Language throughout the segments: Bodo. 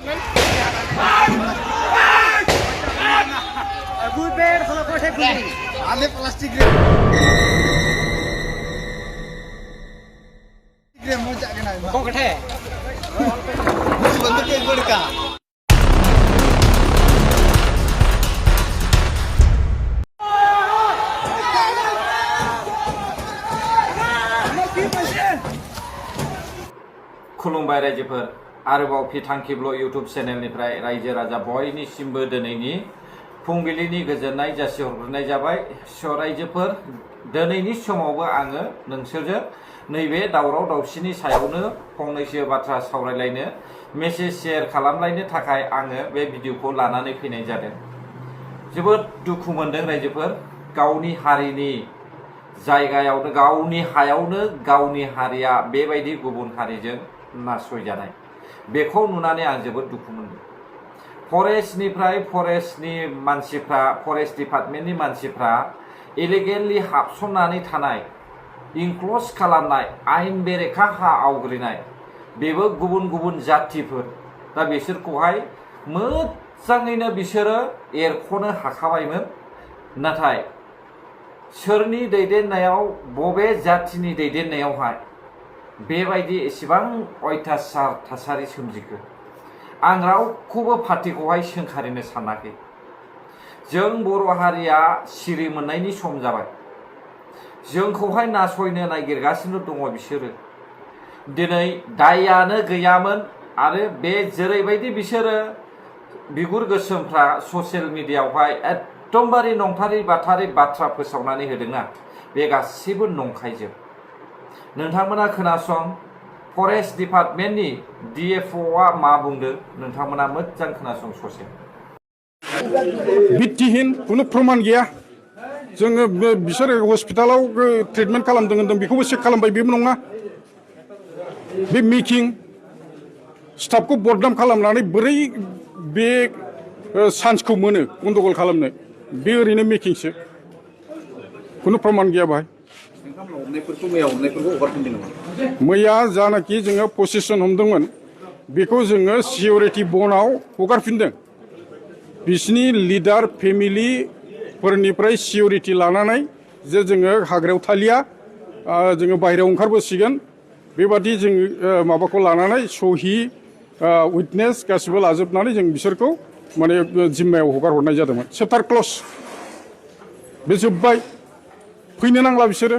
plastic kok kete bentuknya gurka खुलुमबाय रायजोफोर आरोबाव फिथांखिब्ल इउट्युब चेनेलनिफ्राय रायजो राजा बयनिसिमबो दिनैनि फुंबिलिनि गोजोननाय जासिहरग्रोनाय जाबाय रायजोफोर दिनैनि समावबो आङो नोंसोरजों नैबे दावराव दावसिनि सायावनो फंनैसो बाथ्रा सावरायलायनो मेसेज शेयार खालामलायनो थाखाय आङो बे भिडिअखौ लानानै फैनाय जादों। जोबोद दुखु मोनदों रायजोफोर गावनि हारिनि जायगायावनो गावनि हायावनो गावनि हारिया बेबायदि गुबुन हारिजों नासयजानाय बेखौ नुनानै आं जोबोद दुखु मोनदों। फरेस्टनिफ्राय फरेस्टनि मानसिफ्रा फरेस्ट डिपार्टमेन्टनि मानसिफ्रा इलिगेलि हाबसननानै थानाय इनक्ल'ज खालामनाय आयेन बेरेखा हा आवग्रिनाय बेबो गुबुन गुबुन जातिफोर दा बिसोरखौहाय मोजाङैनो बिसोरो एरख'नो हाखाबायमोन। नाथाय सोरनि दैदेननायाव बबे जातिनि दैदेननायावहाय बेबायदि एसेबां अयथासार थासारि सोमजिखो आं रावखौबो पार्टिखौहाय सोंखारिनो सानाखै। जों बर' हारिया सिरि मोननायनि सम जाबाय। जोंखौहाय नासयनो नागिरगासिनो दङ बिसोरो। दिनै दायानो गैयामोन आरो बे जेरैबायदि बिसोरो बिगुर गोसोमफ्रा ससियेल मिडियायावहाय एकदमबारे नंथारै बाथारै बाथ्रा फोसावनानै होदोंना बे गासिबो नंखायजोब। नोंथांमोना खोनासं फरेस्ट डिपार्टमेन्टनि DFOआ मा बुंदों नोंथांमोना मोजां खोनासं ससे। भित्तिहीन कुनु प्रमाण गैया। जोङो बिसोर हस्पिटालाव ट्रिटमेन्ट खालामदों होनदों बेखौबो चेक खालामबाय बेबो नङा। बे मेकिं स्टाफखौ बदनाम खालामनानै बोरै बे चान्सखौ मोनो गन्दगल खालामनो बे ओरैनो मेकिंसो कुनु प्रमाण गैया बाहाय। मैया जानाखि जोङो पसिसन हमदोंमोन बेखौ जोङो सिकिउरिटि बनाव हगारफिनदों। बिसिनि लिडार फेमिलिफोरनिफ्राय सिकिउरिटि लानानै जे जोङो हाग्रायाव थालिया जोङो बाहेरायाव ओंखारबोसिगोन बेबादि जों माबाखौ लानानै सहि उइटनेस गासिबो लाजोबनानै जों बिसोरखौ माने जिम्मायाव हगार हरनाय जादोंमोन। चेप्टार क्लस बे जोब्बाय फैनो नांला बिसोरो।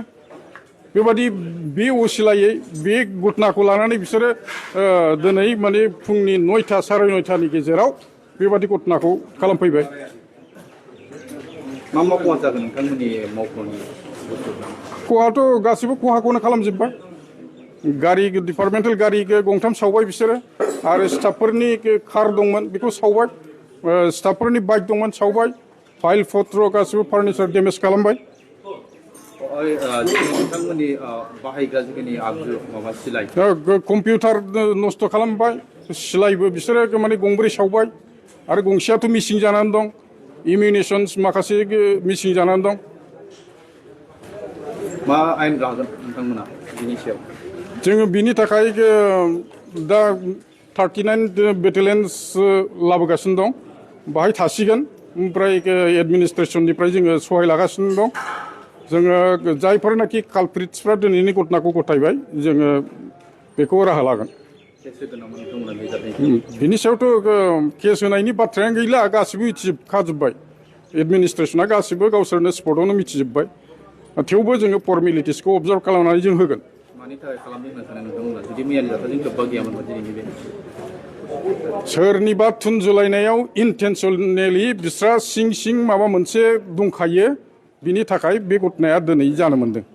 बेबादि बे असिलायै बे घटनाखौ लानानै बिसोरो दिनै माने फुंनि 9टा साराय 9टानि गेजेराव बेबादि घटनाखौ खालामफैबाय। मा मा खहा जागोन नोंथांमोननि मावख'नि खहाथ' गासिबो खहाखौनो खालामजोब्बाय। गारि डिपार्टमेन्टेल गारि गंथाम सावबाय बिसोरो आरो स्टाफफोरनि कार दंमोन बेखौ सावबाय। स्टाफफोरनि बाइक दंमोन सावबाय। फाइल पत्र गासिबो फार्निचार डेमेज खालामबाय। नोंथांमोननि बाहायग्रा जिखिनि आगजु माबा सिलाइ कम्पिउटार नस्थ' खालामबाय। सिलाइबो बिसोरो माने गंब्रै सावबाय आरो गंसेयाथ' मिसिं जानानै दं। इमिउनेसन्स माखासे मिसिं जानानै दं। मा आयेन लागोन नोंथांमोना बिनि सायाव? जोङो बिनि थाखाय दा 39 बेटेलियन्स लाबोगासिनो दं बाहाय थासिगोन। ओमफ्राय एडमिनिस्ट्रेसननिफ्राय जोङो सहाय लागासिनो दं। जोङो जायफोरनाखि कालप्रिट्सफ्रा दिनैनि घटनाखौ गथायबाय जोङो बेखौ राहा लागोन। बिनि सायावथ' केस होनायनि बाथ्रायानो गैला गासिबो मिथिजोबखाजोब्बाय। एडमिनिस्ट्रेसना गासिबो गावसोरनो स्पटआवनो मिथिजोब्बाय। थेवबो जोङो फर्मेलिटिसखौ अबजार्भ खालामनानै जों होगोन। मानि थाखाय खालामदों होनना सानो नोंथांमोना जुदि मैयानि जाथायजों लोब्बा गैयामोनबा दिनैनि बे सोरनिबा थुनजुलायनायाव इन्टेनसनेलि बिस्रा सिं सिं माबा मोनसे दंखायो बिनि थाखाय बे घटनाया दिनै जानो मोनदों।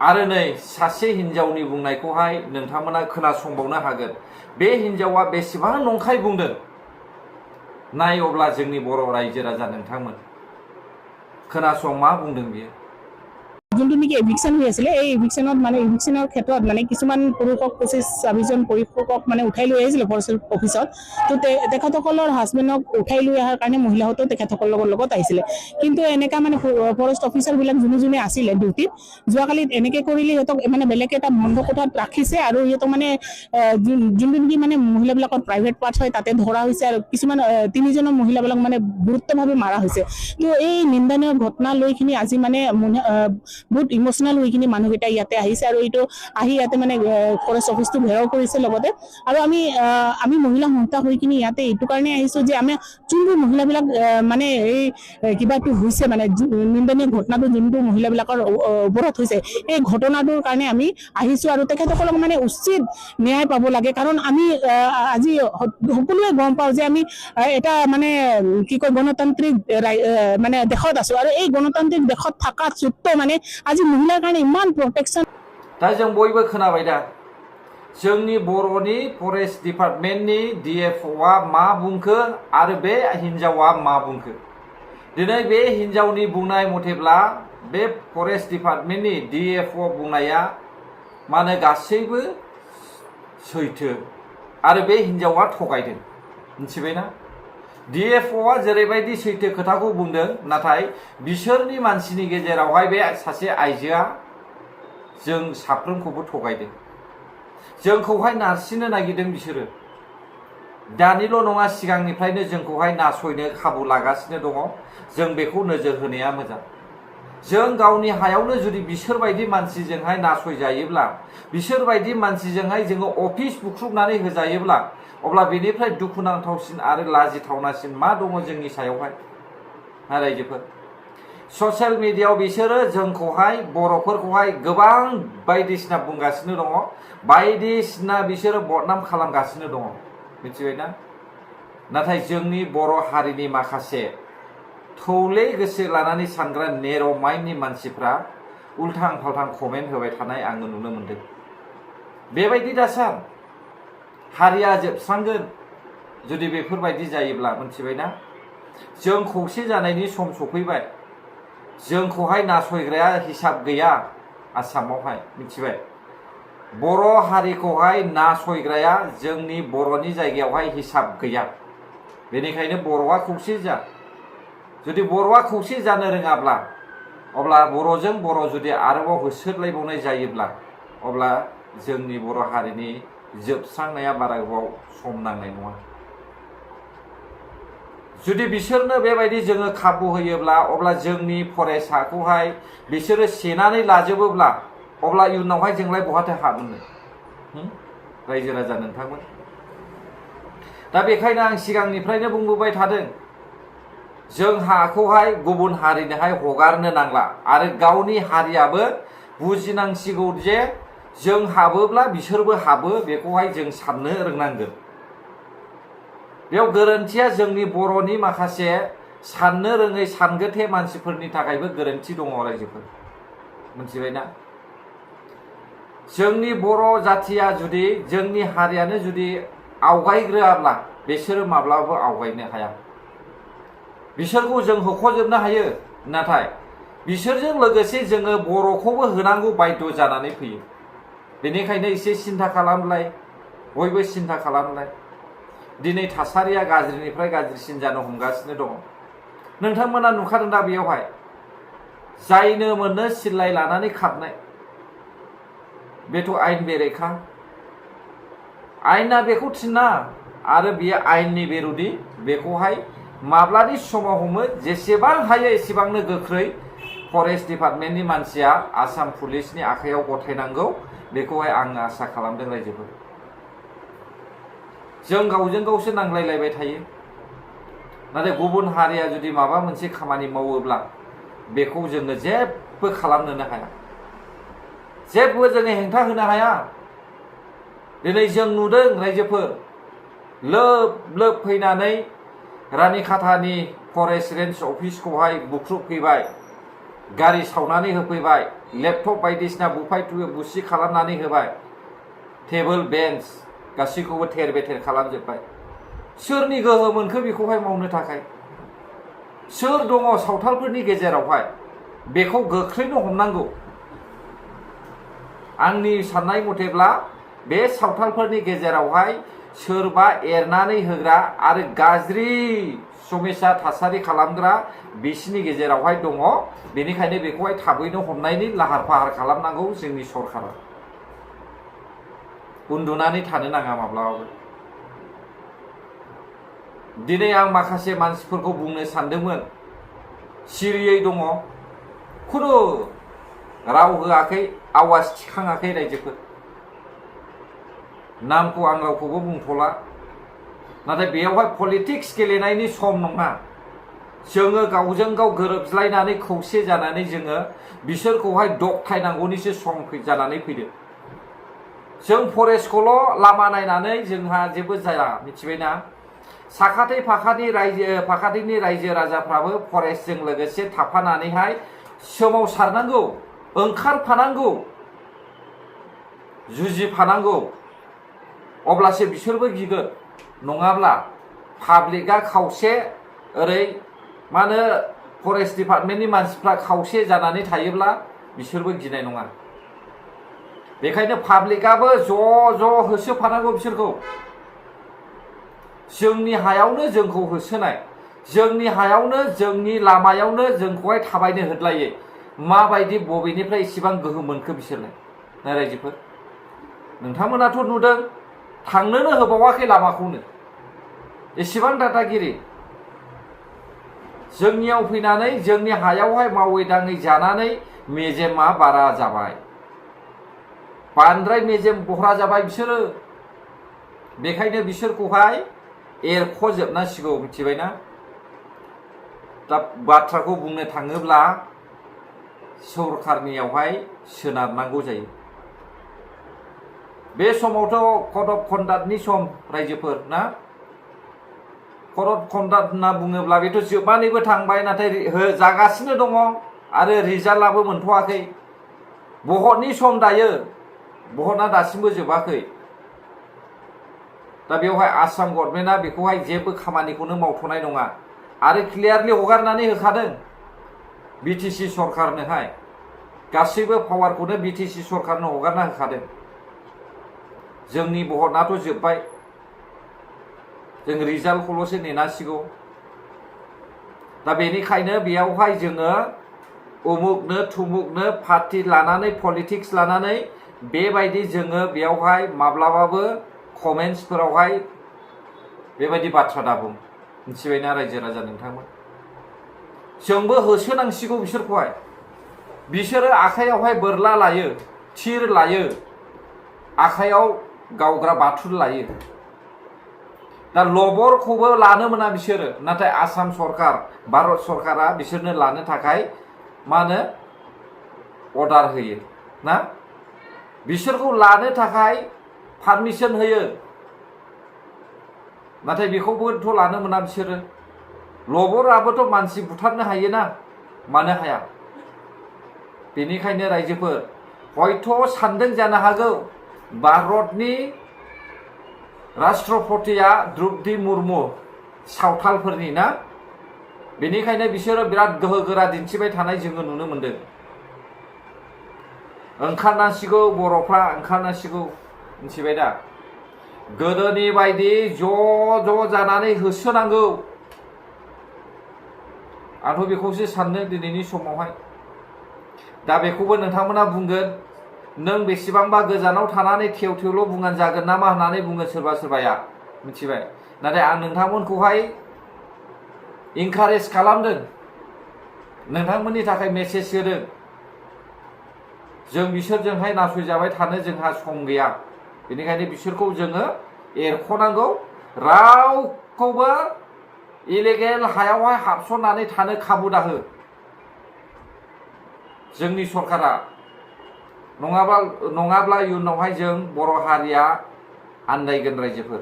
आरो नै सासे हिनजावनि बुंनायखौहाय नोंथांमोना खोनासंबावनो हागोन। बे हिनजावा बेसेबां नंखाय बुंदों नाय अब्ला जोंनि बर' रायजो राजा नोंथांमोन खोनासं मा बुंदों बियो। যোনটো নেকি এভিকশ্যন হৈ আছিলে এই এভিকশ্যনত মানে এভিকশ্যনৰ ক্ষেত্ৰত মানে কিছুমান পুৰুষক 25-26জন পুৰুষক মানে উঠাই লৈ আহিছিলে ফৰেষ্ট অফিচত তো তেখেতসকলৰ হাজবেণ্ডক উঠাই লৈ অহাৰ কাৰণে মহিলাহঁতেও তেখেতসকলৰ লগত আহিছিলে কিন্তু এনেকা মানে ফৰেষ্ট অফিচাৰবিলাক যোনে আছিলে ডিউটিত যোৱাকালি এনেকৈ কৰিলে সিহঁতক মানে বেলেগ এটা বন্ধ কোঠাত ৰাখিছে আৰু সিহঁতক মানে যোনটো নেকি মানে মহিলাবিলাকৰ প্ৰাইভেট পাৰ্ট হয় তাতে ধৰা হৈছে আৰু কিছুমান 3জনৰ মহিলাবিলাক মানে গুৰুত্বভাৱে মাৰা হৈছে তো এই নিন্দনীয় ঘটনা লৈ কিনি আজি মানে বহুত ইমোচনেল হৈ কিনি মানুহকেইটা ইয়াতে আহিছে আৰু এইটো আহি ইয়াতে মানে ফৰেষ্ট অফিচটো ঘেৰাও কৰিছে লগতে আৰু আমি মহিলা সংস্থা হৈ কিনি ইয়াতে এইটো কাৰণে আহিছোঁ যে আমি যোনবোৰ মহিলাবিলাক মানে এই কিবাটো হৈছে মানে নিন্দনীয় ঘটনাটো যোনটো মহিলাবিলাকৰ ওপৰত হৈছে এই ঘটনাটোৰ কাৰণে আমি আহিছোঁ আৰু তেখেতসকলক মানে উচিত ন্যায় পাব লাগে কাৰণ আমি আজি সকলোৱে গম পাওঁ যে আমি এটা মানে কি কয় গণতান্ত্ৰিক মানে দেশত আছোঁ আৰু এই গণতান্ত্रिक দেশত থকা সত্ত্বেও মানে আজি মহিলাৰ কাৰণে ইমান প্ৰটেকশ্যন दा जों बयबो खोनाबाय दा जोंनि बर'नि फरेस्ट डिपार्टमेन्टनि DFOआ मा बुंखो आरो बे हिन्जावा मा बुंखो दिनै बे हिन्जावनि बुंनाय मथेब्ला बे फरेस्ट डिपार्टमेन्टनि DFO बुंनाया माने गासैबो सैथो आरो बे हिन्जावा थगायदों मिथिबायना DFOआ जेरैबायदि सैथो खोथाखौ बुंदों नाथाय बिसोरनि मानसिनि गेजेरावहाय बे सासे आइजोआ जों साफ्रोमखौबो थगायदों जोंखौहाय नारसिननो नागिरदों बिसोरो दानिल' नङा सिगांनिफ्रायनो जोंखौहाय नासयनो खाबु लागासिनो दङ जों बेखौ नोजोर होनाया मोजां जों गावनि हायावनो जुदि बिसोरबायदि मानसिजोंहाय नासयजायोब्ला बिसोरबायदि मानसिजोंहाय जोङो अफिस बुख्रुबनानै होजायोब्ला अब्ला बेनिफ्राय दुखुनांथावसिन आरो लाजिथावनासिन मा दङ जोंनि सायावहाय रायजोफोर ससियेल मिडियायाव बिसोरो जोंखौहाय बर'फोरखौहाय गोबां बायदिसिना बुंगासिनो दङ बायदिसिना बिसोरो बदनाम खालामगासिनो दङ मिथिबायना नाथाय जोंनि बर' हारिनि माखासे थौले गोसो लानानै सानग्रा नेर' माइन्डनि मानसिफ्रा उल्थां फाल्थां कमेन्ट होबाय थानाय आङो नुनो मोनदों बेबायदि दासान हारिया जोबस्रांगोन जुदि बेफोरबायदि जायोब्ला मिथिबायना जों खौसे जानायनि सम सफैबाय जोंखौहाय नासयग्राया हिसाब गैया आसामावहाय मिथिबाय बर' हारिखौहाय नासयग्राया जोंनि बर'नि जायगायावहाय हिसाब गैया बेनिखायनो बर'आ खौसे जा जुदि बर'आ खौसे जानो रोङाब्ला अब्ला बर'जों बर' जुदि आरोबाव होसोलायबावनाय जायोब्ला अब्ला जोंनि बर' हारिनि जोबस्रांनाया बारा गोबाव सम नांनाय नङा जुदि बिसोरनो बेबायदि जोङो खाबु होयोब्ला अब्ला जोंनि फरेस्टखौहाय बिसोरो सेनानै लाजोबोब्ला अब्ला इयुनावहाय जोंलाय बहाथो हाबनो रायजो राजा नोंथांमोन दा बेखायनो आं सिगांनिफ्रायनो बुंबोबाय थादों जों हाखौहाय गुबुन हारिनोहाय हगारनो नांला आरो गावनि हारियाबो बुजिनांसिगौ जे जों हाबोब्ला बिसोरबो हाबो बेखौहाय जों साननो रोंनांगोन बेयाव गोरोन्थिया जोंनि बर'नि माखासे साननो रोङै सानगोथे मानसिफोरनि थाखायबो गोरोन्थि दङ रायजोफोर मिथिबायना जोंनि बर' जाथिया जुदि जोंनि हारियानो जुदि आवगायग्रोआब्ला बिसोरो माब्लाबाबो आवगायनो हाया बिसोरखौ जों होख'जोबनो हायो नाथाय बिसोरजों लोगोसे जोङो बर'खौबो होनांगौ बाध्य जानानै फैयो बेनिखायनो एसे सिन्था खालामलाय बयबो सिन्था खालामलाय दिनै थासारिया गाज्रिनिफ्राय गाज्रिसिन जानो हमगासिनो दङ नोंथांमोना नुखादों दा बेयावहाय जायनो मोननो सिल्लाय लानानै खारनाय बेथ' आयेन बेरेखा आयेना बेखौ थिना आरो बियो आयेननि बेरेखा बेखौहाय माब्लानि समाव हमो जेसेबां हायो एसेबांनो गोख्रै फरेस्ट डिपार्टमेन्टनि मानसिया आसाम पुलिसनि आखायाव गथायनांगौ बेखौहाय आं आसा खालामदों रायजोफोर जों गावजों गावसो नांलायलायबाय थायो नाथाय गुबुन हारिया जुदि माबा मोनसे खामानि मावोब्ला बेखौ जोङो जेबो खालामनोनो हाया जेबो जोङो हेंथा होनो हाया दिनै जों नुदों रायजोफोर लोब लोब फैनानै रानिखाथानि फरेस्ट रेन्ज अफिसखौहाय बुख्रुबफैबाय गारि सावनानै होफैबाय लेपटप बायदिसिना बुफाय बुसि खालामनानै होबाय टेबोल बेन्च गासैखौबो थेर बेथेर खालामजोब्बाय सोरनि गोहो मोनखो बेखौहाय मावनो थाखाय सोर दङ सावथालफोरनि गेजेरावहाय बेखौ गोख्रैनो हमनांगौ आंनि साननाय मथेब्ला बे सावथालफोरनि गेजेरावहाय सोरबा एरनानै होग्रा आरो गाज्रि समयसा थासारि खालामग्रा बिसिनि गेजेरावहाय दङ। बेनिखायनो बेखौहाय थाबैनो हमनायनि लाहार फाहार खालामनांगौ जोंनि सरकारा। उन्दुनानै थानो नाङा माब्लाबाबो। दिनै आं माखासे मानसिफोरखौ बुंनो सानदोंमोन, सिरियै दङ, खुनु राव होआखै, आवाज थिखाङाखै रायजोफोर। नामखौ आं रावखौबो बुंथ'ला, नाथाय बेयावहाय पलिटिक्स गेलेनायनि सम नङा। जोङो गावजों गाव गोरोबज्लायनानै खौसे जानानै जोङो बिसोरखौहाय दबथायनांगौनिसो सम जानानै फैदों। जों फरेस्टखौल' लामा नायनानै जोंहा जेबो जाया, मिथिबायना? फाखाथिनि रायजो राजाफ्राबो फरेस्टजों लोगोसे थाफानानैहाय सोमावसारनांगौ, ओंखारफानांगौ, जुजिफानांगौ। अब्लासो बिसोरबो गिगोन। नङाब्ला पाब्लिकआ खावसे, ओरै मा होनो फरेस्ट डिपार्टमेन्टनि मानसिफ्रा खावसे जानानै थायोब्ला बिसोरबो गिनाय नङा। बेखायनो पाब्लिकआबो ज' होसोफानांगौ बिसोरखौ। जोंनि हायावनो जोंखौ होसोनाय, जोंनि हायावनो जोंनि लामायावनो जोंखौहाय थाबायनो होदलायै, माबायदि बबेनिफ्राय इसेबां गोहो मोनखो बिसोरनो ना रायजोफोर? नोंथांमोनाथ' नुदों, थांनोनो होबावाखै लामाखौनो। एसेबां दादागिरि जोंनियाव फैनानै जोंनि हायावहाय मावै दाङै जानानै मेजेमा बारा जाबाय, बांद्राय मेजेम बह्रा जाबाय बिसोरो। बेखायनो बिसोरखौहाय एरख'जोबनांसिगौ, मिथिबायना? दा बाथ्राखौ बुंनो थाङोब्ला सरकारनियावहाय सोनारनांगौ जायो। बे समावथ' कड अफ कन्डाक्टनि सम रायजोफोर ना। कड अफ कन्डाक्ट होनना बुङोब्ला बेथ' जोबनानैबो थांबाय, नाथाय जागासिनो दङ आरो रिजाल्टआबो मोनथ'वाखै। भटनि सम दायो, भटआ दासिमबो जोबाखै। दा बेवहाय आसाम गभर्नमेन्टआ बेखौहाय जेबो खामानिखौनो मावथ'नाय नङा आरो क्लियारलि हगारनानै होखादों बिटिसि सरकारनोहाय। गासैबो पावारखौनो बिटिसि सरकारनो हगारना होखादों। जोंनि भटआथ' जोब्बाय, जों रिजाल्टखौल'सो नेनांसिगौ। दा बेनिखायनो बेयावहाय जोङो उमुकनो थुमुकनो पार्टि लानानै, पलिटिक्स लानानै बेबायदि जोङो बेयावहाय माब्लाबाबो कमेन्ट्सफोरावहाय बेबायदि बाथ्रा दाबुं, मिथिबायना रायजो राजा नोंथांमोन? जोंबो होसोनांसिगौ बिसोरखौहाय। बिसोरो आखाइयावहाय बोरला लायो, थिर लायो, आखाइयाव गावग्रा बाथुल लायो। दा लबरखौबो लानो मोना बिसोरो, नाथाय आसाम सरकार, भारत सरकारा बिसोरनो लानो थाखाय मा होनो अर्डार होयो ना। बिसोरखौ लानो थाखाय पारमिसन होयो, नाथाय बेखौबोथ' लानो मोना बिसोरो। लबराबोथ' मानसि बुथारनो हायो ना, मानो हाया? बेनिखायनो रायजोफोर हयथ' सानदों जानो हागौ भारतनि राष्ट्रपतिया द्रौपदी मुर्मु सावथालफोरनि ना। बेनिखायनो बिसोरो बिराद गोहो गोरा दिन्थिबाय थानाय जोङो नुनो मोनदों। ओंखारनांसिगौ बर'फ्रा, ओंखारनांसिगौ, मिथिबाय दा? गोदोनि बायदि ज' जानानै होसोनांगौ। आंथ' बेखौसो साननो दिनैनि समावहाय। दा बेखौबो नोंथांमोना बुंगोन, नों बेसेबांबा गोजानाव थानानै थेवल' बुंनानै जागोन नामा होननानै बुङो सोरबा सोरबाया, मिथिबाय? नाथाय आं नोंथांमोनखौहाय इनकारेज खालामदों, नोंथांमोननि थाखाय मेसेज होदों। जों बिसोरजोंहाय नासयजाबाय थानो जोंहा सम गैया। बेनिखायनो बिसोरखौ जोङो एरख'नांगौ। रावखौबो इलिगेल हायावहाय हाबसननानै थानो खाबु दाहो जोंनि सरकारा। नङाब्ला इयुनावहाय जों बर' हारिया आन्दायगोन रायजोफोर।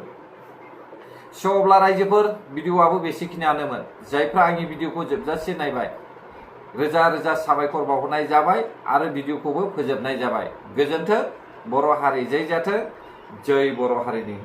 स' अब्ला रायजोफोर भिडिअ'आबो बेसेखिनियानोमोन। जायफ्रा आंनि भिडिअ'खौ जोबजासे नायबाय, रोजा रोजा साबायखर बावहरनाय जाबाय आरो भिडिअ'खौबो फोजोबनाय जाबाय। गोजोन्थों, बर' हारि जै जाथों, जै बर' हारिनि।